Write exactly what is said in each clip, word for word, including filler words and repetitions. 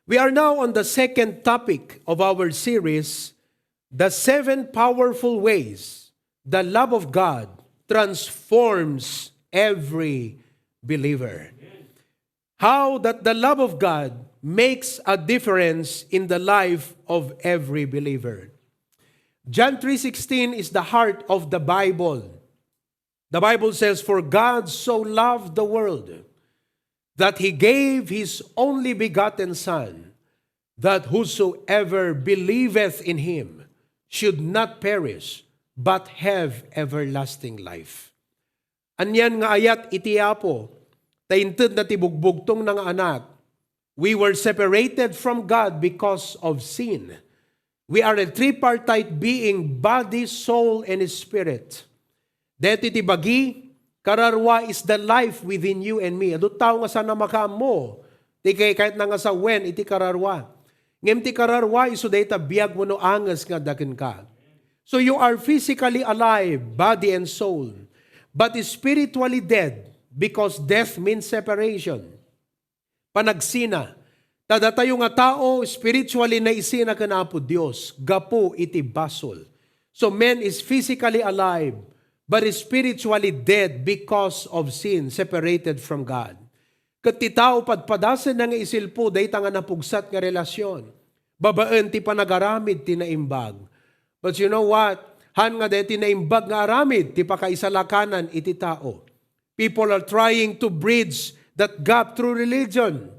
We are now on the second topic of our series, the seven powerful ways the love of God transforms every believer. How that the love of God makes a difference in the life of every believer. John three sixteen is the heart of the Bible. The Bible says, "For God so loved the world that he gave his only begotten Son, that whosoever believeth in him should not perish, but have everlasting life." Anian nga ayat iti Apo, ta inted na ti bugbugtongna nga Anak, we were separated from God because of sin. We are a tripartite being, body, soul, and spirit. Daytoy ti bagi, kararua is the life within you and me. Adu tao nga saan a makaammo, ti kay kayatna nga sawen iti kararua. Ngem ti kararua, isu dayta biag wenno anges nga adda kenka. So you are physically alive, body and soul, but spiritually dead, because death means separation. Panagsina. Ta datayo nga tao, spiritually naisina ken Apo Dios gapu iti basol. So man is physically alive, but is spiritually dead because of sin, separated from God. Ket ti tao padpadasenna nga isilpo dayta nga napugsat nga relasyon, babaen ti panagaramid ti naimbag. But you know what? Han nga daytoy naimbag nga aramid ti pakaisalakanan iti tao. People are trying to bridge that gap through religion.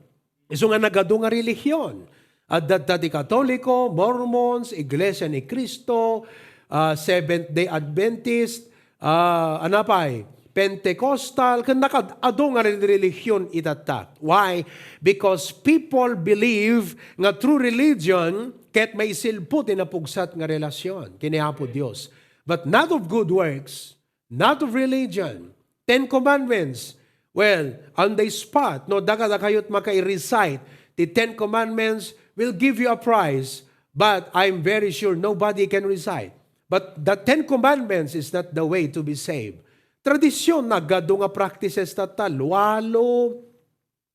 Isu nga nagadu nga relihiyon. Adda ti Katoliko, Mormons, Iglesia ni Cristo, ah, Seventh Day Adventist, ah, ano pay, Pentecostal, ken nakaadu nga relihiyon itatta. Why? Because people believe nga through religion, ket maisilpo ti napugsat nga relasyon ken ni Apo Dios. But not of good works, not of religion. Ten Commandments. Well, on the spot, no, daga-dagayot makai-recite ti Ten Commandments, will give you a prize, but I'm very sure nobody can recite. But the Ten Commandments is not the way to be saved. Tradisyon, nagadu nga practices tatta, lualo,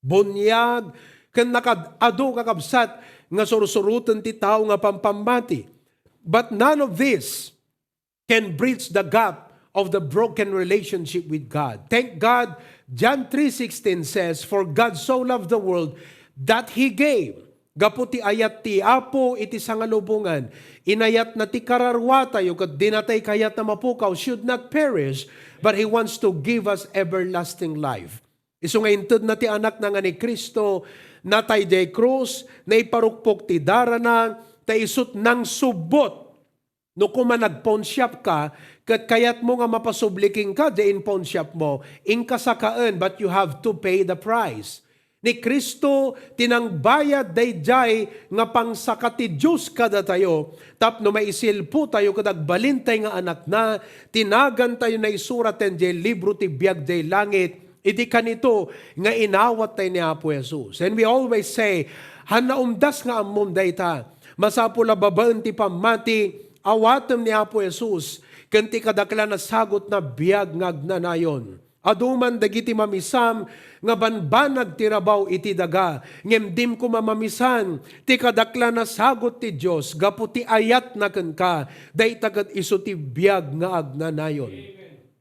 bunyag, ken nakaadu nga kabsat nga sursuroten ti tao nga pampammati. But none of this can bridge the gap of the broken relationship with God. Thank God, John three sixteen says, "For God so loved the world that He gave." Gapu ti ayat ti Apo iti sangalubongan, inayatna ti kararuatayo ket di natay kayatna mapukaw, should not perish, but He wants to give us everlasting life. Isu nga intedna ti Anakna nga ni Cristo, natay diay krus, naiparukpok ti darana, ta isut' nangsubbot. No koma nag-pawnshop ka, ket kayatmo nga mapasubli kenka diay in-pawnshop mo, inka sakaen, but you have to pay the price. Ni Cristo ti nangbayad daydiay nga pangsaka ti Dios kadatayo, tapno maisilpo tayo ket agbalintay nga anakna, ti nagantayo naisurat diay libro ti biag diay langit, iti kanito nga inawat tay ni Apo Jesus. And we always say, "Han naumdas nga ammom dayta." Masapul a babaen ti pammati, awatem ni Apo Jesus, ken ti kadaklan a sagutna biag nga agnanayon. Adu man dagiti mamisam nga banbanag ti rabaw iti daga, ngem dim koma mamisan ti kadaklan a sagut ti Dios gapu ti ayatna kenka, dayta ket isu ti biag nga agnanayon.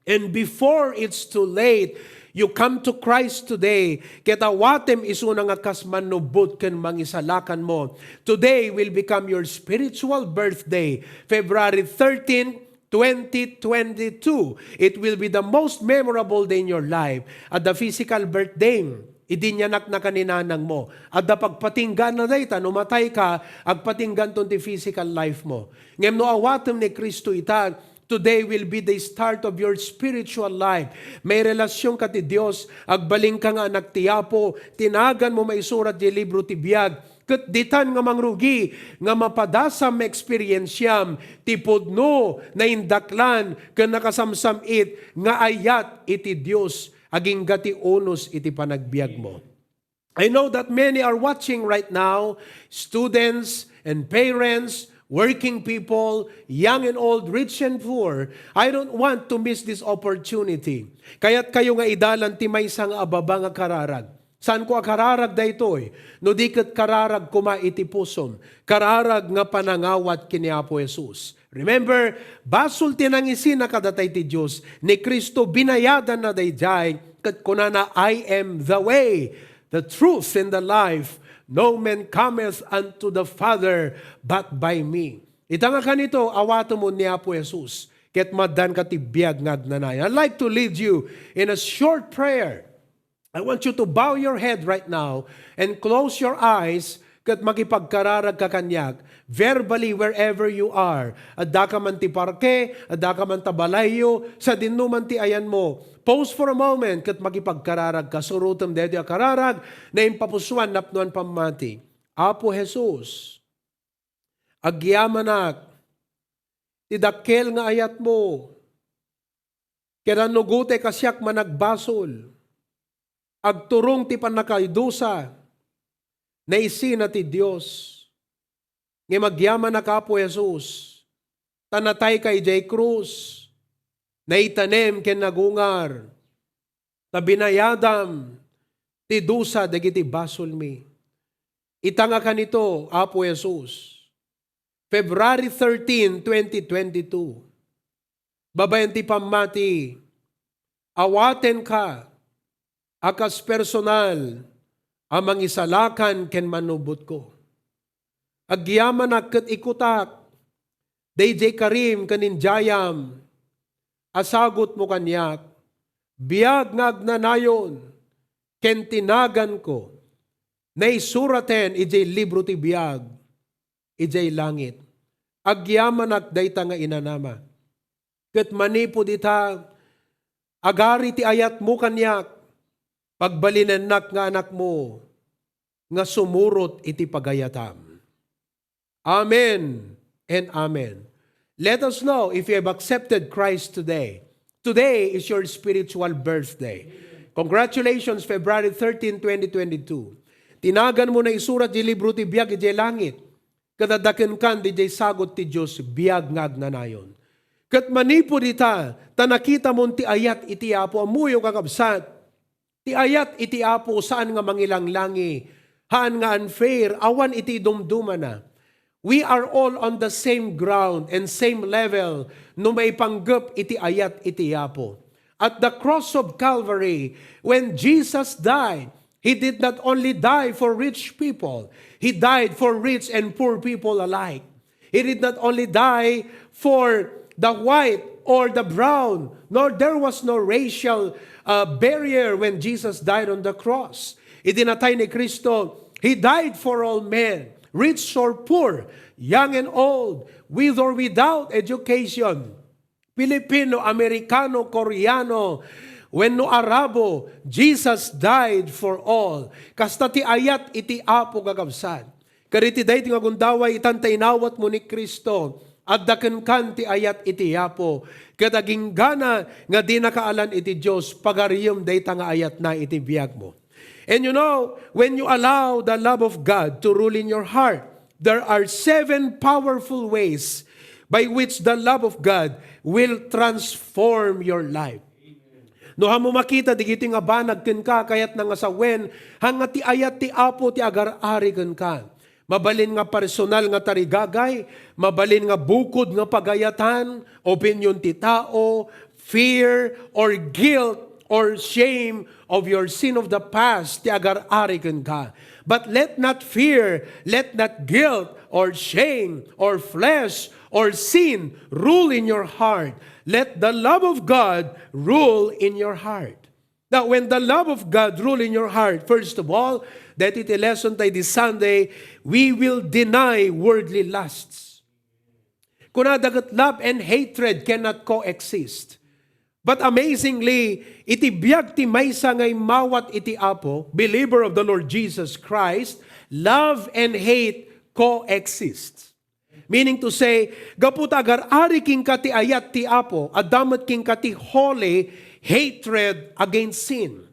And before it's too late, you come to Christ today, ket awatem isuna nga kas mannubbot ken mangisalakanmo. Today will become your spiritual birthday, February thirteen, twenty twenty-two. It will be the most memorable day in your life. Adda physical birthday, idi inyanaknaka ni nanangmo. Adda pagpatinggaanna dayta, no matay ka, agpatinggaanton ti physical life mo. Ngem no awatem ni Cristo ita, today will be the start of your spiritual life. Mairelasionka ti Dios, agbalinka nga anak ti Apo, ti naganmo maisurat diay libro ti biag, ket ditan nga mangrugi nga mapadasam, maeksperiensiam ti pudno, naindaklan, ken nakasamsam-it nga ayat iti Dios agingga ti unos iti panagbiagmo. I know that many are watching right now, students and parents, working people, young and old, rich and poor. I don't want to miss this opportunity. Kayatkayo nga idalan ti maysa nga ababa nga kararag. Saanko a kararag daytoy, no di ket kararag koma iti pusom, kararag nga panangawat ken ni Apo Jesus. Remember, basol ti nangisina kadata iti Dios, ni Cristo binayadanna daydiay, ket kunana, "I am the way, the truth, and the life. No man cometh unto the Father but by me." Ita nga kanito, awatemon ni Apo Jesus, ket maaddanka ti biag nga agnanayon. I'd like to lead you in a short prayer. I want you to bow your head right now and close your eyes ket makipagkararag ka kaniak verbally wherever you are. Adda ka man ti parke, adda ka man ta balayyo, sadinno man ti ayanmo. Pause for a moment ket makipagkararag ka. Surotem daytoy a kararag nga impapusuan napnoan pammati. Apo Jesus, agyamanak ti dakkel nga ayatmo. Ket annugotek a siak managbasol, agturong ti pannakaidusa, naisina ti Dios. Ngem agyamanak, Apo Jesus, ta natayka idiay krus, naitanem ken nagungar, ta binayadam ti dusa dagiti basolmi. Ita nga kanito, Apo Jesus, February thirteen, twenty twenty-two, babaen ti pammati, awatenka a kas personal a mangisalakan ken manubotko. Agyamanak ket ikutak daydiay karim ken idiayam a sagutmo kaniak, biag nga agnanayon ken ti naganko naisuraten idiay libro ti biag idiay langit. Agyamanak dayta nga inanama. Ket manipud ita, agari ti ayatmo kaniak, pagbalinennak nga anakmo nga sumurot iti pagayatam. Amen and amen. Let us know if you have accepted Christ today. Today is your spiritual birthday. Congratulations, February thirteen, twenty twenty-two. Ti naganmo naisurat ti libro ti biag idiay langit. Ket adda kenkan didiay sagut ti Dios biag nga agnanayon. Ket manipud ita, ta nakitamon ti ayat iti Apo, ammoyo, kakabsat, ti ayat iti Apo saan nga mangilanglangi, haan nga unfair, awan iti dumdumana. We are all on the same ground and same level no maipanggep iti ayat iti Apo. At the cross of Calvary, when Jesus died, He did not only die for rich people, He died for rich and poor people alike. He did not only die for the white or the brown, nor there was no racial, uh, barrier when Jesus died on the cross. Idi natay ni Cristo, He died for all men, rich or poor, young and old, with or without education. Filipino, Amerikano, Koreano, wenno Arabo, Jesus died for all. Kasta ti ayat iti Apo, kakabsat. Kadagiti daytoy nga gundaway, itan ta inawatmo ni Cristo, adda kenkan ti ayat iti Apo, ket aginggana nga dinaka alan iti Dios, pagariyem dayta nga ayatna iti biagmo. And you know, when you allow the love of God to rule in your heart, there are seven powerful ways by which the love of God will transform your life. No, haanmo makita dagiti nga banag kenka, kayatna nga sawen, haan nga ti ayat ti Apo ti agar-ari kenka. Mabalin nga personal nga tarigagay, mabalin nga bukod nga pagayatan, opinyon ti tao, fear, or guilt, or shame of your sin of the past, ti agar-ari kenka. But let not fear, let not guilt, or shame, or flesh, or sin rule in your heart. Let the love of God rule in your heart. Now, when the love of God rule in your heart, first of all, daytoy ti lesson tayo this Sunday, we will deny worldly lusts. Kunada ket, love and hatred cannot coexist. But amazingly, iti biag ti maysa nga immawat iti Apo, believer of the Lord Jesus Christ, love and hate coexist. Meaning to say, gapu ta agar-ari kenka ti ayat ti Apo, adda met kenka ti holy hatred against sin.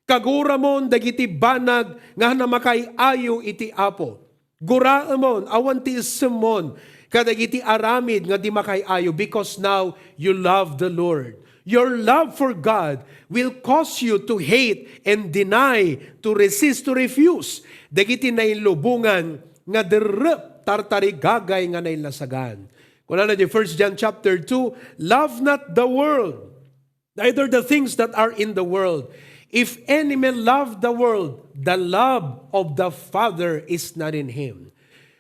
Kaguramon dagiti banag nga namakay-ayo iti Apo. Guraemon, awan ti isemmon kadagiti aramid nga di makay-ayo, because now you love the Lord. Your love for God will cause you to hate and deny, to resist, to refuse dagiti nailubongan nga derrep, tartarigagay nga nailasagan. Kunana di First John chapter two, "Love not the world, neither the things that are in the world. If any man love the world, the love of the Father is not in him."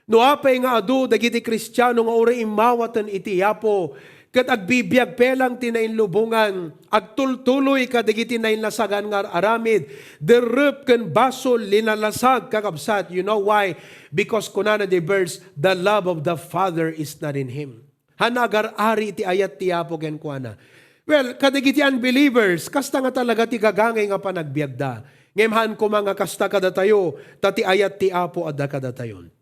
No apay nga adu dagiti Kristiano nga uray immawaten iti Apo, ket agbibiag pay lang ti nainlubongan, agtultuloy kadagiti nainlasagan nga aramid, derrep ken basol, linalasag, kakabsat. You know why? Because kunana di verse, "The love of the Father is not in him." Haan agar-ari ti ayat ti Apo kenkuana. Well, kadagiti unbelievers, kasta nga talaga ti gagangay nga panagbiagda. Ngem haan koma nga kasta kadatayo, ta ti ayat ti Apo adda kadatayon.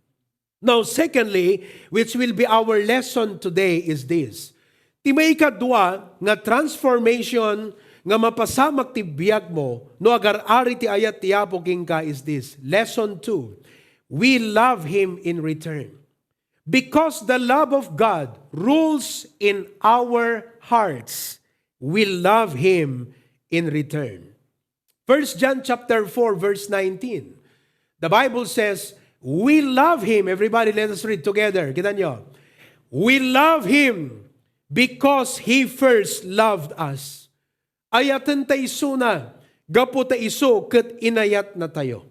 Now, secondly, which will be our lesson today is this. Ti maikadua nga transformation nga mapasamak ti biagmo no agar-ari ti ayat ti Apo kenka is this. Lesson two, we love Him in return. Because the love of God rules in our hearts, we love Him in return. First John chapter four, verse nineteen. The Bible says, "We love Him." Everybody, let us read together. Kita nyo? "We love Him because He first loved us." Ayaten ta isuna, gapu ta isu ket inayat na tayo.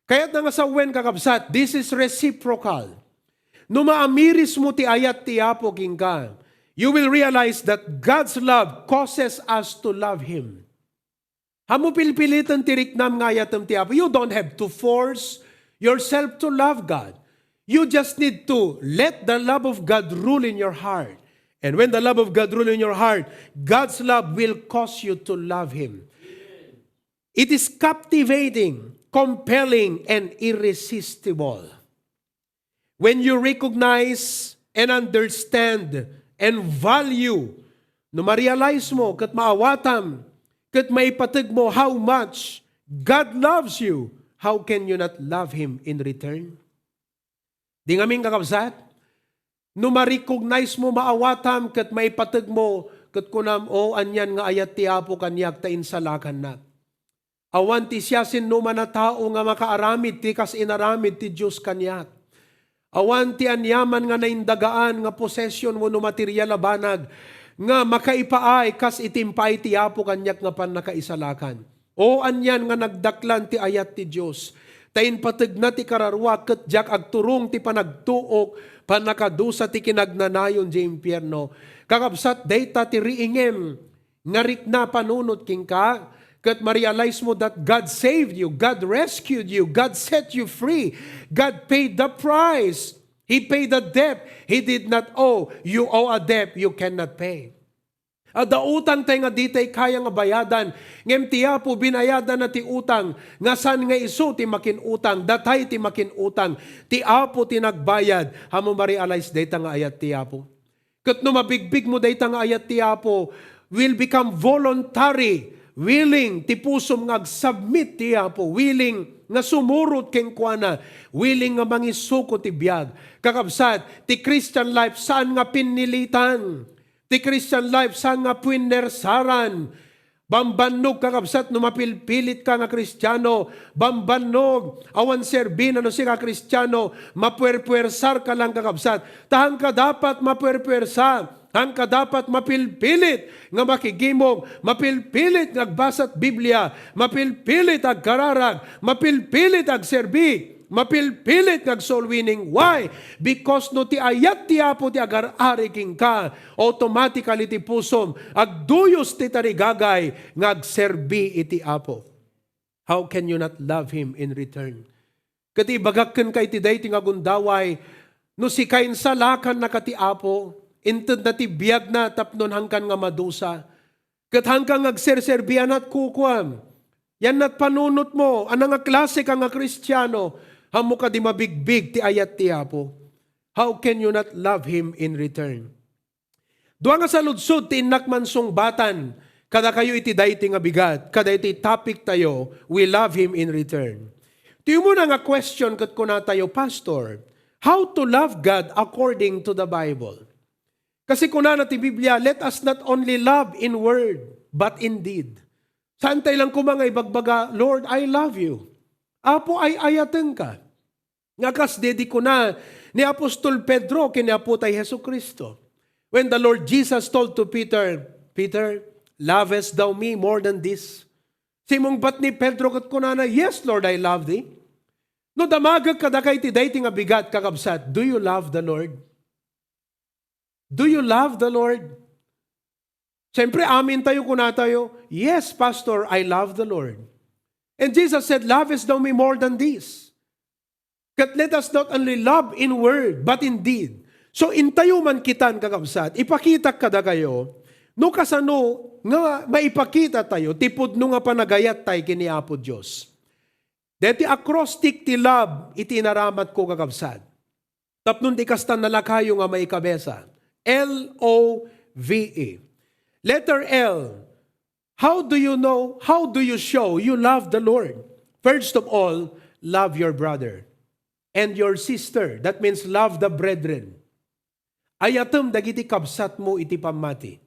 Kayat na nga sawen, kakabsat, this is reciprocal. No maamiris mo ti ayat ti Apo kenka, you will realize that God's love causes us to love Him. Haan mo pilpiliten ti riknam nga ayatem ti Apo. You don't have to force yourself to love God. You just need to let the love of God rule in your heart. And when the love of God rule in your heart, God's love will cause you to love Him. It is captivating, compelling, and irresistible. When you recognize and understand and value, no ma-realize mo ket maawatam ket maipateg mo how much God loves you, how can you not love Him in return? Di ngamin, kakabsat, no ma-recognize mo, maawatam ket maipateg mo ket kunam, "O, anian nga ayat ti Apo kaniak ta insalakannak." Awan ti siasinoman a tao nga makaaramid ti kas inaramid ti Dios kaniak. Awan ti aniaman nga naindagaan nga possession wenno material a banag nga makaipaay kas iti impaay ti Apo kaniak nga pannakaisalakan. O anian nga nagdaklan ti ayat ti Dios, ta impategna ti kararua ket diak agturong ti panagtuok, pannakadusa ti kinagnanayon diay impierno. Kakabsat, dayta ti riingem nga rikna panunot kenka, ket ma-realize mo that God saved you, God rescued you, God set you free, God paid the price. He paid the debt He did not owe. You owe a debt you cannot pay. Adda utang tay nga ditay kaya nga bayadan, ngem ti Apo binayadanna ti utang, nga saan nga isu ti makin-utang, datay ti makin-utang, ti Apo ti nagbayad. Haan mo ma-realize dayta nga ayat ti Apo. Ket no mabigbig mo dayta nga ayat ti Apo, will become voluntary, willing ti pusom nga agsubmit ti Apo, willing nga sumurot kenkuana, willing nga mangisukot ti biag. Kakabsat, ti Christian life saan nga pinnilitan. Ti Christian life saan nga puinnersaran. Bambannog, kakabsat, no mapilpilit ka nga Kristiano. Bambannog, awan serbina no sika Kristiano, mapuerpuersar ka lang, kakabsat. Ta haan ka dapat mapuerpuersa, haan ka dapat mapilpilit nga makigimong, mapilpilit nga agbasat Biblia, mapilpilit agkararag, mapilpilit agserbi. Mapilpilit nga agsoul winning. Why? Because no ti ayat ti Apo ti agar-ari kenka, automatically ti pusom agduyos ti tarigagay nga agserbi iti Apo. How can you not love Him in return? Ket ibagak kenka iti daytoy nga gundaway, no sika insalakannaka ti Apo, intedna ti biagna tapno haankan nga madusa, ket haanka nga agserserbi, anat kukuam, yannat panunotmo, ania nga klase ka nga Kristiano, ammo kadi mabigbig ti ayat ti Apo. How can you not love Him in return? Dua nga saludsod ti innak mansungbatan kadakayo iti daytoy nga bigat, kadaytoy topic tayo, we love Him in return. Ti umuna nga question ket kunatayo, "Pastor, how to love God according to the Bible?" Kasi kunana ti Biblia, "Let us not only love in word, but in deed." Saan tayo lang koma nga ibagbaga, "Lord, I love you." Apo, ay-ayatenka. Nga kas di di kuna ni Apostol Pedro ken ni Apo tay Jesu-Cristo. When the Lord Jesus told to Peter, "Peter, lovest thou me more than this?" Simungbat ni Pedro ket kunana, "Yes, Lord, I love thee." No damagek kadakay ti daytoy nga bigat, kakabsat, do you love the Lord? Do you love the Lord? Siyempre, amin tayo, kuna tayo, "Yes, Pastor, I love the Lord." And Jesus said, "Lovest thou me more than this?" Ket let us not only love in word, but in deed. So, intayo man kitan, kakabsat, ipakitak kadakayo, no kasano nga maipakita tayo ti pudno nga panagayat tay ken ni Apo Dios. Deti acrostic ti love iti inaramatko, kakabsat. Tapno ti kasta nalakayo nga maikabesa. L O V E. Letter L, how do you know, how do you show you love the Lord? First of all, love your brother and your sister. That means love the brethren. Ayatem dagiti kabsatmo iti pammati.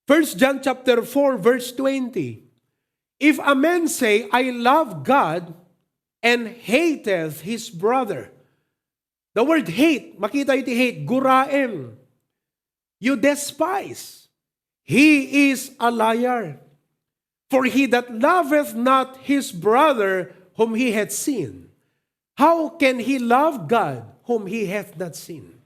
First John chapter four, verse twenty, "If a man say, 'I love God,' and hateth his brother." The word hate, makita iti hate, guraem. "You despise. He is a liar. For he that loveth not his brother whom he hath seen, how can he love God whom he hath not seen?"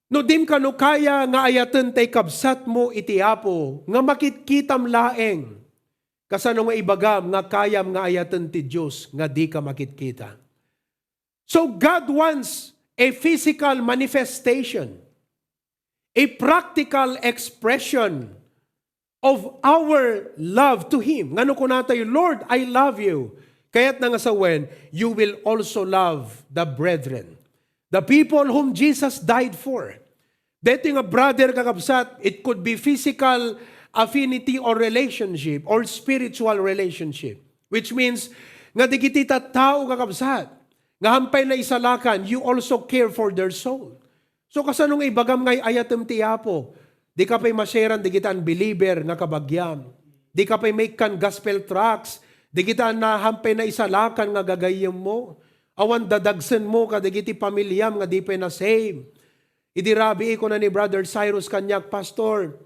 No dim kano kaya nga ayaten tay kabsatmo iti Apo nga makitkitam laeng, kasano nga ibagam nga kayam nga ayaten ti Dios nga dika makitkita? So God wants a physical manifestation, a practical expression of our love to Him. Ngano kuna tayo, "Lord, I love you." Kayat na nga sawen, you will also love the brethren. The people whom Jesus died for. Dito nga brother, kakabsat, it could be physical affinity or relationship or spiritual relationship. Which means, nga digiti tattao, kakabsat, nga hampay naisalakan, you also care for their soul. So, kasano nga ibagam nga ay-ayatem ti Apo? Di ka pay maseran digita unbeliever nga kabagiam. Di ka pay maikkan gospel tracts digita na hampay naisalakan nga gagayyemmo. Awan dadagsenmo kadagiti pamiliam nga di pay na-save. Idi rabii, kuna ni Brother Cyrus kaniak, "Pastor,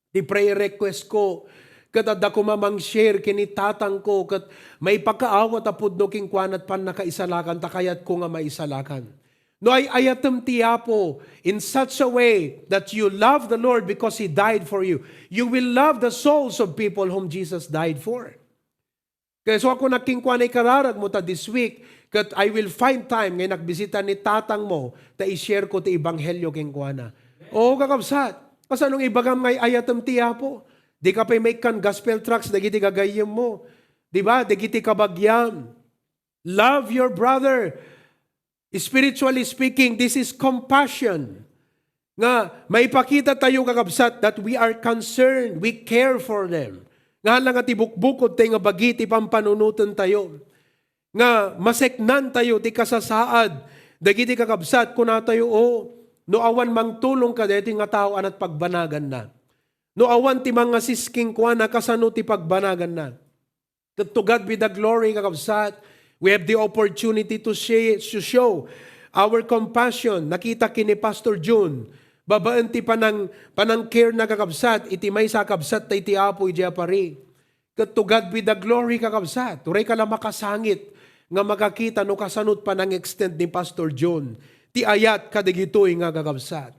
ti prayer request ko, ket adda koma mang-share ken ni tatangko, ket maipakaawat a pudno kenkuana ti pannakaisalakan, ta kayatko nga maisalakan." No ay-ayatem ti Apo in such a way that you love the Lord because He died for you, you will love the souls of people whom Jesus died for. Kaya so ako nagkinkuana, ikararag mo ta this week, ket I will find time nga nagbisita ni tatang mo, ta i-share ko ti ebanghelyo kenkuana. Oo, kakabsat. Kasano nga ibagam nga ay-ayatem ti Apo? Di ka pay maikkan gospel tracts dagiti gagayyem mo. Di ba? Dagiti kabagiam. Love your brother. Spiritually speaking, this is compassion. Nga maipakita tayo, kakabsat, that we are concerned, we care for them. Nga hala nga ti bukbukod tayo nga bagi ti pampanunoten tayo. Nga maseknan tayo ti kasasaad dagiti kakabsat, kuna tayo, "O, no awan mangtulong kadaytoy nga tao, anat pagbanaganna? No awan ti mangasis kenkuana, kasano ti pagbanaganna?" Ket to God be the glory, kakabsat. We have the opportunity to share, to show our compassion. Nakita ken ni Pastor Jun, babaen ti panang, panang-care na, kakabsat, iti maysa a kabsat ta iti Apo idiay pari. Ket to God be the glory, kakabsat. Uray ka la makasangit nga makakita no kasano ti panang-extend ni Pastor Jun ti ayat kadagitoy nga kakabsat.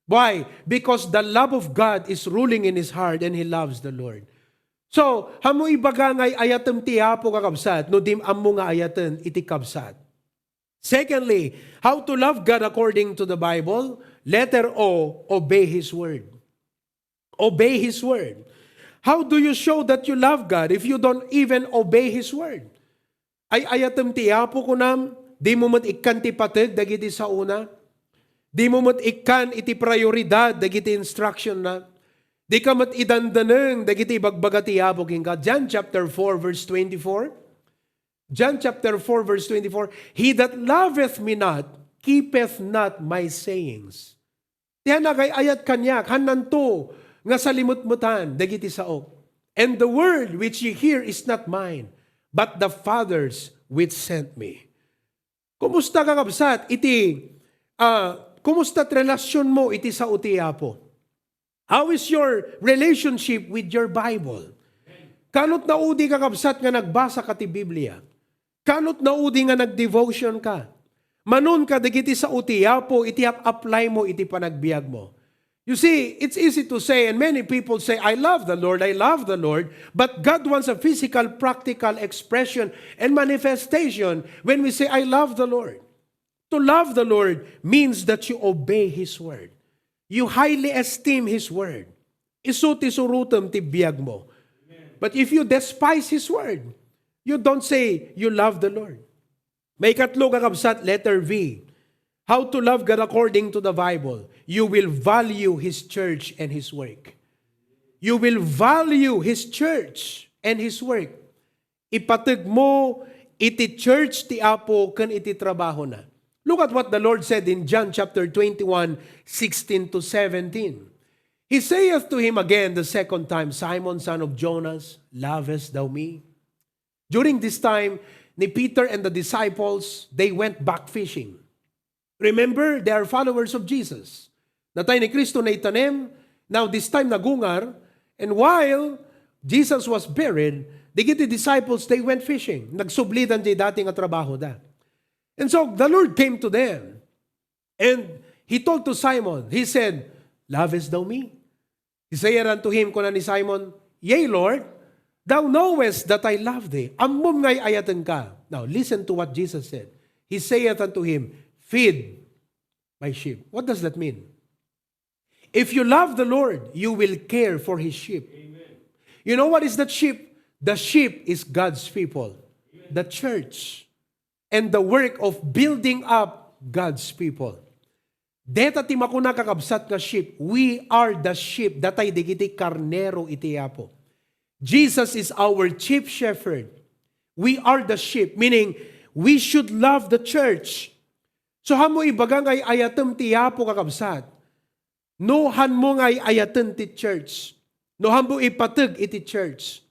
Why? Because the love of God is ruling in his heart and he loves the Lord. So, ammo ibaga nga ay-ayatem ti Apo, kakabsat, no dim ammo nga ayaten iti kabsat. Secondly, how to love God according to the Bible? Letter O, obey His word. Obey His word. How do you show that you love God if you don't even obey His word? Ay-ayatem ti Apo, kunam, dimo met ikkan ti pateg dagiti saona. Dimo met ikkan iti prioridad dagiti instruction na. Dika met idandaneng dagiti ibagbaga ti Apo kenka. John chapter four, verse twenty-four. John chapter four, verse twenty-four, "He that loveth me not, keepeth not my sayings." Ti han agay-ayat kaniak, hannanto nga salimetmetan dagiti saok. And the word which ye hear is not mine, but the Father's which sent me. Kumusta, kakabsat, iti, ah, kumusta ti relasyonmo iti sao ti Apo? How is your relationship with your Bible? Kanut naudi, kakabsat, nga nagbasa ka ti Biblia? Kanut naudi nga nag-devotion ka? Manun ka dagiti sao ti Apo iti ap-apply mo iti panagbiag mo? You see, it's easy to say, and many people say, "I love the Lord, I love the Lord," but God wants a physical, practical expression and manifestation when we say, "I love the Lord." To love the Lord means that you obey His word. You highly esteem His word. Isu ti surotem ti biag mo. But if you despise His word, you don't say you love the Lord. Maikatlo, kakabsat, letter V. How to love God according to the Bible. You will value His church and His work. You will value His church and His work. Ipateg mo iti church ti Apo ken iti trabahona. Look at what the Lord said in John chapter twenty-one, sixteen to seventeen. He saith to him again the second time, "Simon, son of Jonas, lovest thou me?" During this time, ni Peter and the disciples, they went back fishing. Remember, they are followers of Jesus. Natay ni Cristo naitanem, now this time nagungar, and while Jesus was buried, dagiti disciples, they went fishing. Nagsublidan diay dati nga trabahoda. And so the Lord came to them, and He told to Simon, He said, "Lovest thou me?" He saith unto him, kuna ni Simon, "Yea, Lord, thou knowest that I love thee." Ammom nga ay-ayatenka. Now, listen to what Jesus said. He saith unto him, "Feed my sheep." What does that mean? If you love the Lord, you will care for His sheep. You know what is that sheep? The sheep is God's people, the church, and the work of building up God's people. Deta ti makuna, kakabsat, nga sheep. We are the sheep. Datay dagiti karnero iti Apo. Jesus is our chief shepherd. We are the sheep, meaning we should love the church. So, hanmo ibaga nga ay-ayatem ti Apo, kakabsat, no hanmo nga ay-ayaten ti church, no hanmo ipateg iti church.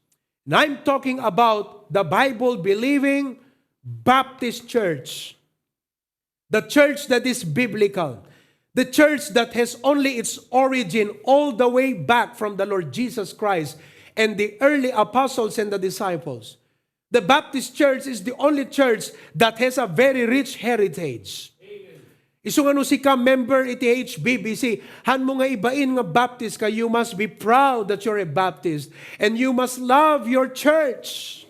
And I'm talking about the Bible-believing Baptist church. The church that is biblical. The church that has only its origin all the way back from the Lord Jesus Christ and the early apostles and the disciples. The Baptist Church is the only church that has a very rich heritage. Isu nga no sika member iti H B B C, hanmo nga ibain nga Baptist ka, you must be proud that you're a Baptist. And you must love your church.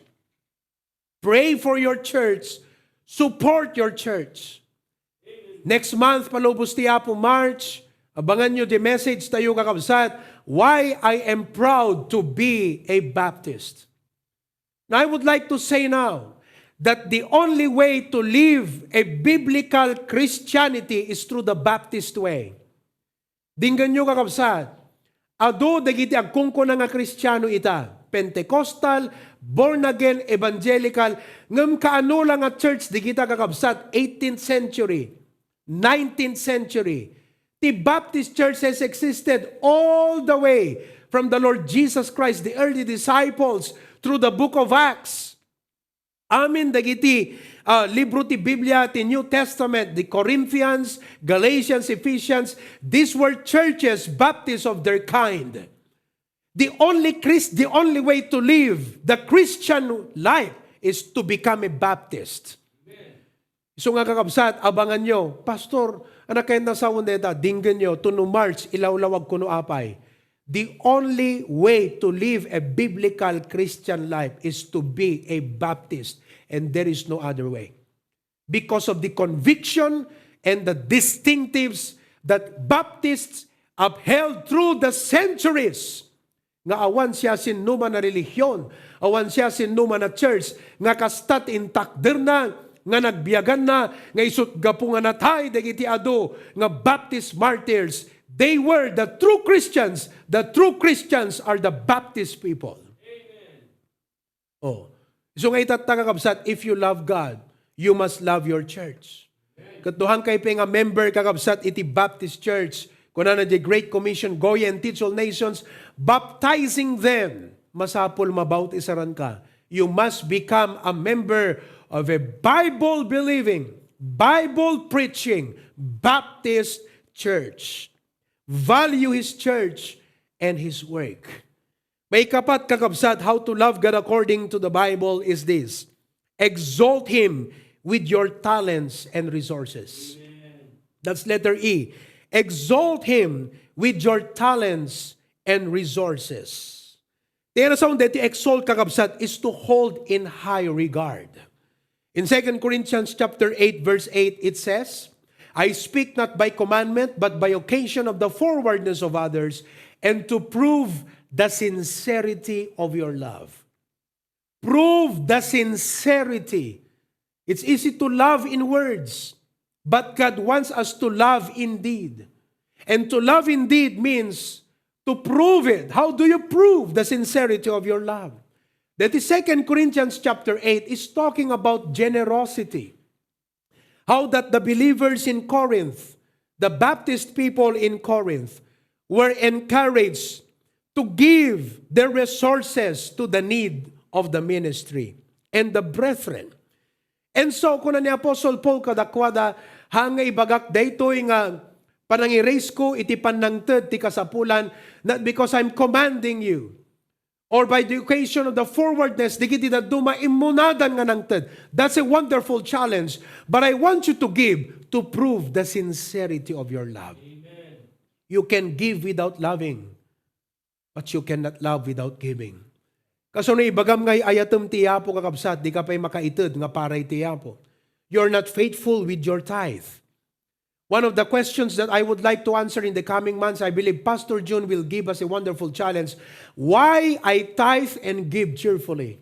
Pray for your church. Support your church. Next month, palubos ti Apo, March, abangan nyo the message tayo, kakabsat, "Why I am proud to be a Baptist." And I would like to say now that the only way to live a biblical Christianity is through the Baptist way. Dinggenyo, kakabsat, adu dagiti agkunkuna nga Kristiano ita, Pentecostal, born again, evangelical, ngem kaano la nga church dagita, kakabsat, eighteenth century, nineteenth century. The Baptist Church has existed all the way from the Lord Jesus Christ, the early disciples, through the book of Acts. Amin dagiti, ah, libro ti Biblia, ti New Testament, the Corinthians, Galatians, Ephesians, these were churches Baptist of their kind. The only Christ, the only way to live the Christian life is to become a Baptist. Isu nga, kakabsat, abangan nyo, "Pastor, anak kayo nasawan deta?" Dinggen nyo, to no March, ilawlawag kuno apay. The only way to live a biblical Christian life is to be a Baptist, and there is no other way. Because of the conviction and the distinctives that Baptists upheld through the centuries, nga awan siasinoman a relihion, awan siasinoman a church, nga kasta ti intakderna, nga nagbiaganna, nga isut' gapu nga natay dagiti adu nga Baptist martyrs, they were the true Christians. The true Christians are the Baptist people. Oh. Isu nga itatta, kakabsat, if you love God, you must love your church. Ket no han kay pay nga member, kakabsat, iti Baptist Church, Kunana di Great Commission, "Go ye and teach all nations, baptizing them." Masapul mabautisaran ka. You must become a member of a Bible-believing, Bible-preaching Baptist church. Value His church and His work. Maikapat, kakabsat, how to love God according to the Bible is this: exalt Him with your talents and resources. That's letter E. Exalt Him with your talents and resources. Ti nasaon deti exalt, kakabsat, is to hold in high regard. In Second Corinthians chapter eight, verse eight, it says, "I speak not by commandment, but by occasion of the forwardness of others, and to prove the sincerity of your love." Prove the sincerity. It's easy to love in words, but God wants us to love indeed. And to love indeed means to prove it. How do you prove the sincerity of your love? That is Second Corinthians chapter eight is talking about generosity. How that the believers in Corinth, the Baptist people in Corinth, were encouraged to give their resources to the need of the ministry and the brethren. And so, kuna ni Apostle Paul kadakuada, "Haan nga ibagak daytoy nga panangiraysko iti pannangted ti kasapulan, not because I'm commanding you, or by the occasion of the forwardness, dagiti dadduma immunadan nga nangted." That's a wonderful challenge. But I want you to give to prove the sincerity of your love. You can give without loving, but you cannot love without giving. Kasano ibagam nga ay-ayatem ti Apo, kakabsat, di ka pay makaited nga para iti Apo. You're not faithful with your tithe. One of the questions that I would like to answer in the coming months, I believe Pastor Jun will give us a wonderful challenge. Why I tithe and give cheerfully?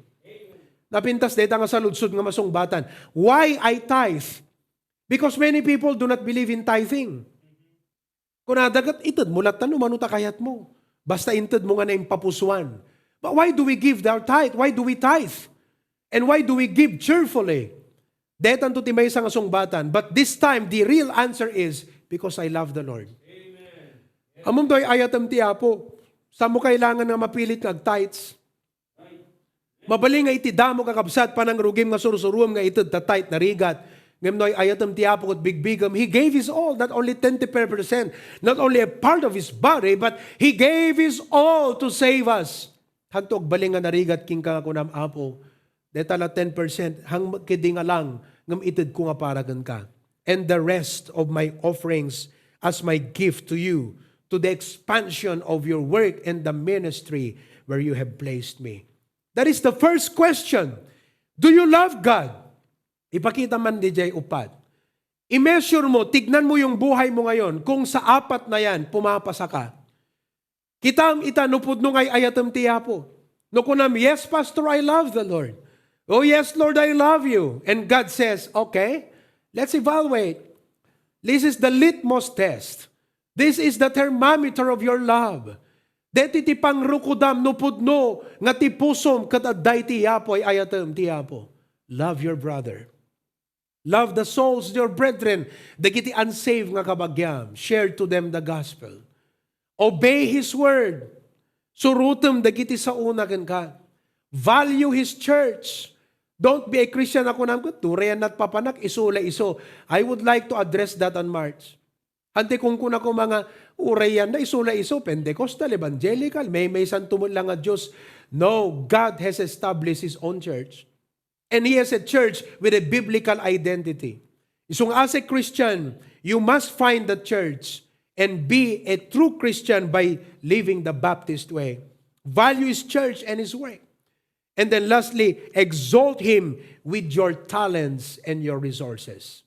Napintas dayta nga saludsod nga masungbatan. Why I tithe? Because many people do not believe in tithing. Kunada ket, "Itedmo latta no mano ta kayatmo. Basta intedmo nga naimpapusuan." But why do we give our tithe? Why do we tithe? And why do we give cheerfully? Detanto ti maysa nga sungbatan. But this time, the real answer is, "Because I love the Lord." Ammom toy ay-ayatem ti Apo. Saanmo kailangan nga mapilit nga ag-tithes. Mabalin nga iti damo, kakabsat, panangrugim nga sursuruem nga ited ta tithe narigat. Ngem no ay-ayatem ti Apo ket bigbigem, He gave His all, not only ten to five percent, not only a part of His body, but He gave His all to save us. Hanto agbalin nga narigat kenka nga kunam, "Apo, deta la ten percent, haan ketdi nga lang, ngem itedko nga para kenka. And the rest of my offerings as my gift to you, to the expansion of your work and the ministry where you have placed me." That is the first question. Do you love God? Ipakita man di jay upat. I-measure mo, tignan mo yung buhay mo ngayon. Kung sa apat na yan, pumapasa ka. Kitam ita no pudno nga ay-ayatem ti Apo. No kunam, "Yes, Pastor, I love the Lord. Oh, yes, Lord, I love you." And God says, "Okay, let's evaluate. This is the litmus test. This is the thermometer of your love." Deti ti pangrukodam no pudno nga ti pusom ket adda iti Apo, ay-ayatem ti Apo. Love your brother. Love the souls, your brethren, dagiti unsaved nga kabagiam. Share to them the gospel. Obey His word. Surotem dagiti saona kenka. Value His church. Don't be a Christian a kunam ket, "Uray a natpapanak, isu la isu." I would like to address that on March. Haan ti kunkuna koma nga, "Uray yan na, isu la isu, Pentecostal, Evangelical, maymaysanto met la nga Dios." No, God has established His own church. And He has a church with a biblical identity. Isu nga, as a Christian, you must find the church and be a true Christian by living the Baptist way. Value His church and His work. And then lastly, exalt Him with your talents and your resources.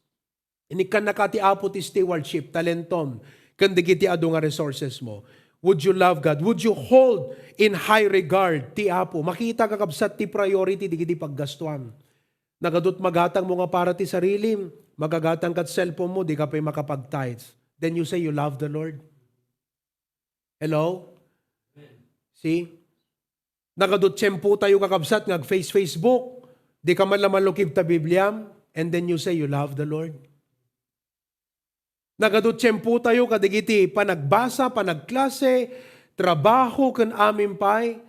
Inikkannaka ti Apo ti stewardship, talentom, ken dagiti adu nga resources mo. Would you love God? Would you hold in high regard ti Apo? Makita, kakabsat, ti priority dagiti paggastuam. Nagadut magatangmo nga para ti sarilim, magagatang kat cellphone mo, di ka pay makapag-tithes. Then you say you love the Lord. Hello? See? Nagadut tiempo tayo, kakabsat, nga ag-face Facebook. Di ka man la malukib ta Bibliam, and then you say you love the Lord. Nagadu tiempotayo kadagiti panagbasa, panagklase, trabaho, ken amin pay.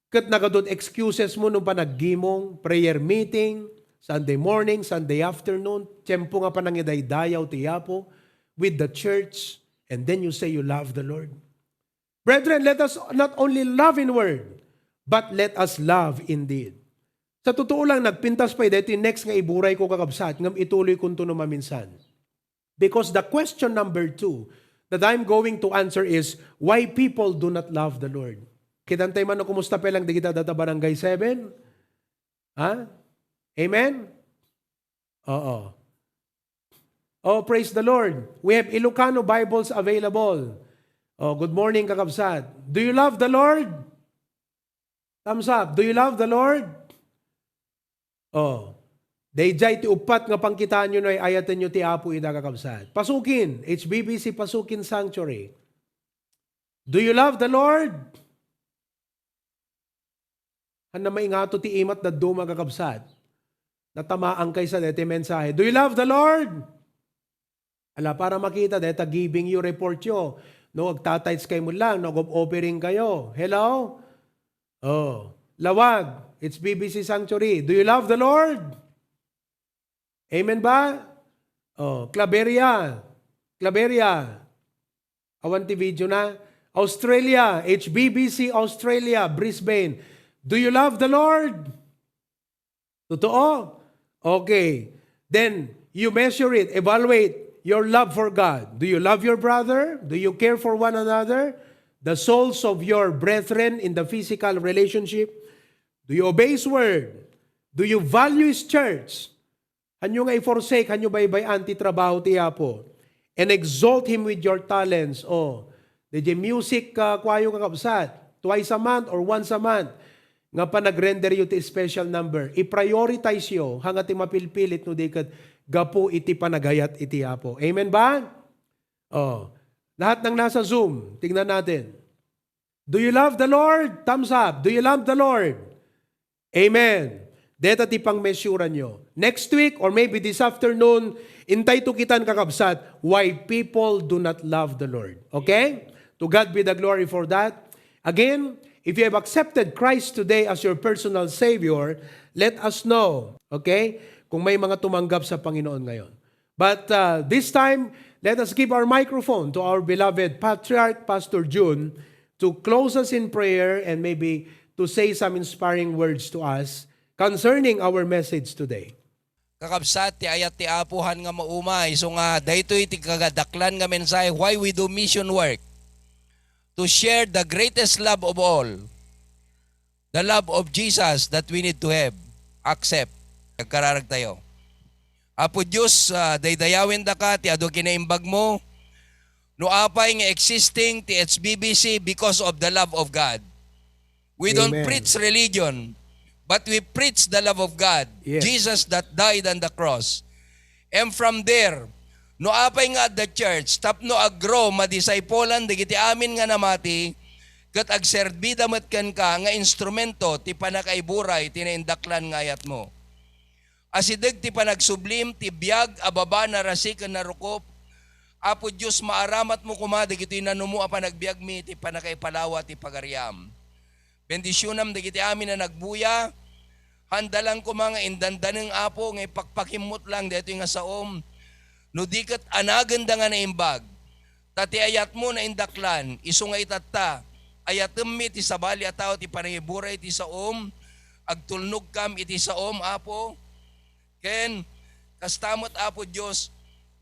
Ket nagadu ti excuses mo no panaggimong, prayer meeting, Sunday morning, Sunday afternoon, tiempo nga panangidaydayaw ti Apo with the church, and then you say you love the Lord. Brethren, let us not only love in word, but let us love in deed. Sa totoo lang, nagpintas pay daytoy next nga iburay ko, kakabsat, ngem ituloy kunto no maminsan. Because the question number two that I'm going to answer is why people do not love the Lord. Kitantay man no kumusta pay lang dagita data Barangay seven? Ha? Amen? Oo. Oh, praise the Lord. We have Ilocano Bibles available. Oh, good morning, kakabsat. Do you love the Lord? Thumbs up. Do you love the Lord? Oh. Daydiay ti uppat nga pangkitaenyo no ay-ayatenyo ti Apo ida, kakabsat. Pasukin, H B B C Pasukin Sanctuary. Do you love the Lord? Haan a maingato ti imat dadduma, kakabsat. Natamaan kay sa deti mensahe. Do you love the Lord? Ala, para makita, deta giving you report yo. No, agtatides kayo mo lang, no, offering kayo. Hello? Oh, Lawag, H B B C Sanctuary. Do you love the Lord? Amen ba? Oh, Claveria. Claveria. Awan ti video na. Australia, H B B C Australia, Brisbane. Do you love the Lord? Totoo? Okay. Then, you measure it, evaluate your love for God. Do you love your brother? Do you care for one another? The souls of your brethren in the physical relationship? Do you obey His word? Do you value His church? Hanyo nga i-forsake, hanyo baybay-an ti trabaho ti Apo. And exalt Him with your talents. Oh, the music, uh, choir, kakabsat, twice a month or once a month, nga panagrenderyo ti special number. I-prioritize yo, hanga ti mapilpilit no di ket gapu iti panagayat iti Apo. Amen ba? Oh, lahat ng nasa Zoom, tingnan natin. Do you love the Lord? Thumbs up. Do you love the Lord? Amen. Deta ti pangmesuran yo. Next week or maybe this afternoon, intay to kitan, kakabsat, why people do not love the Lord. Okay? To God be the glory for that. Again, if you have accepted Christ today as your personal Savior, let us know. Okay? Kung may mga tumanggap sa Panginoon ngayon. But, uh, this time, let us give our microphone to our beloved Patriarch, Pastor Jun, to close us in prayer and maybe to say some inspiring words to us concerning our message today. Kakabsat, ti ayat ti Apo haan nga mauma, isu nga daytoy ti kagadaklan nga mensahe, why we do mission work. To share the greatest love of all, the love of Jesus that we need to have. Accept. Agkararag tayo. Apo Dios, ah, daydayawen daka ti adu kinaimbag mo. No apay nga existing ti H B B C because of the love of God. We don't Amen. Preach religion, but we preach the love of God. Yes. Jesus that died on the cross. And from there, no apay nga adda church, tapno agro, madisaypolan dagiti amin nga namati, ket agserbida met kenka nga instrumento ti pannakaiburay ti naindaklan nga ayatmo. Asideg ti panagsublim ti biag a baba, narasi ken narukop. Apo Dios, maaramatmo koma dagitoy nanumo a panagbiagmi ti pannakaipalawa ti pagariam. Bendisionam dagiti amin a nagbuya. Handa lang koma nga indandaneng, Apo, nga ipakpakimmot lang daytoy nga saom. No di ket anagenda nga naimbag. Ta ti ayatmo naindaklan, isu nga itatta, ayatemmi ti sabali a tao ti panangiburay ti saom, agtulnogkam iti saom, Apo. Ken kasta met, Apo Dios,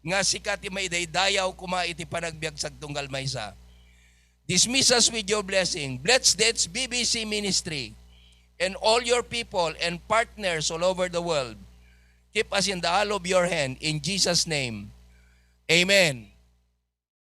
nga sika ti maidaydayaw koma iti panagbiagsagto tunggal maysa. Dismiss us with your blessing. Bless the H B B C ministry and all your people and partners all over the world. Keep us in the hollow of your hand. In Jesus' name, amen.